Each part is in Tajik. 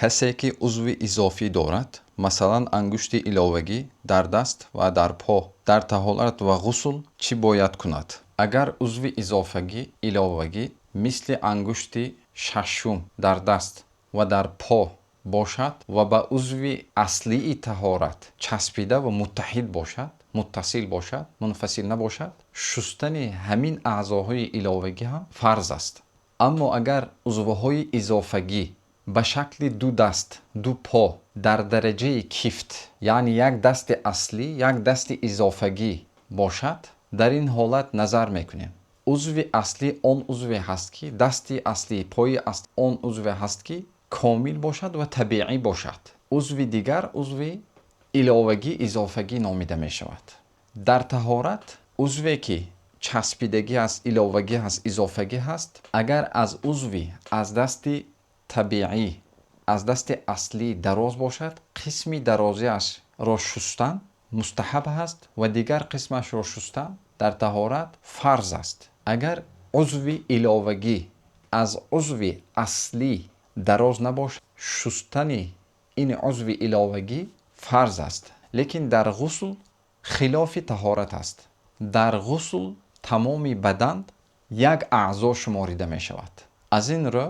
Касе ки узви изофӣ дорад, масалан, ангушти иловагӣ дар даст ва дар по, дар таҳорат ва ғусл чӣ бояд кунад? Агар узви изофагӣ, иловагӣ, мисли ангушти шашум дар даст ва дар по бошад ва ба узви аслии таҳорат часпида ва муттаҳид бошад, муттасил бошад, мунфасил набошад, шустани ҳамин аъзоҳои иловагӣ ҳам фарз аст. Аммо агар узвҳои изофагӣ ба шакли ду даст, ду по дар дараҷаи кифт, яъне як дасти аслӣ, як дасти изофагӣ бошад, дар ин ҳолат назар мекунем. Узви аслӣ он узве ҳаст, ки дасти аслӣ, пои аслӣ он узве ҳаст, ки комил бошад ва табиӣ бошад. Узви дигар узви иловагӣ, изофагӣ номида мешавад. Дар таҳорат узве ки часпидагӣ аст, иловагӣ ҳаст, изофагӣ ҳаст, агар аз узви аз дасти табиӣ, аз дасти аслӣ дароз бошад, қисми дарозиашро шустан мустаҳаб ҳаст ва дигар қисмашро шустан дар таҳорат фарз аст. Агар узви иловагӣ аз узви аслӣ дароз набошад, шустани ин узви иловагӣ фарз аст. Лекин дар ғусл хилофи таҳорат аст. Дар ғусл тамоми бадан як аъзо шуморида мешавад. Аз ин рӯ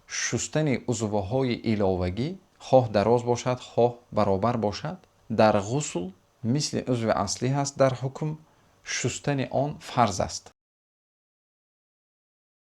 шустани узвҳои иловагӣ, хоҳ дароз бошад, хоҳ баробар бошад, дар ғусл мисли узви аслӣ ҳаст, дар ҳукм шустани он фарз аст.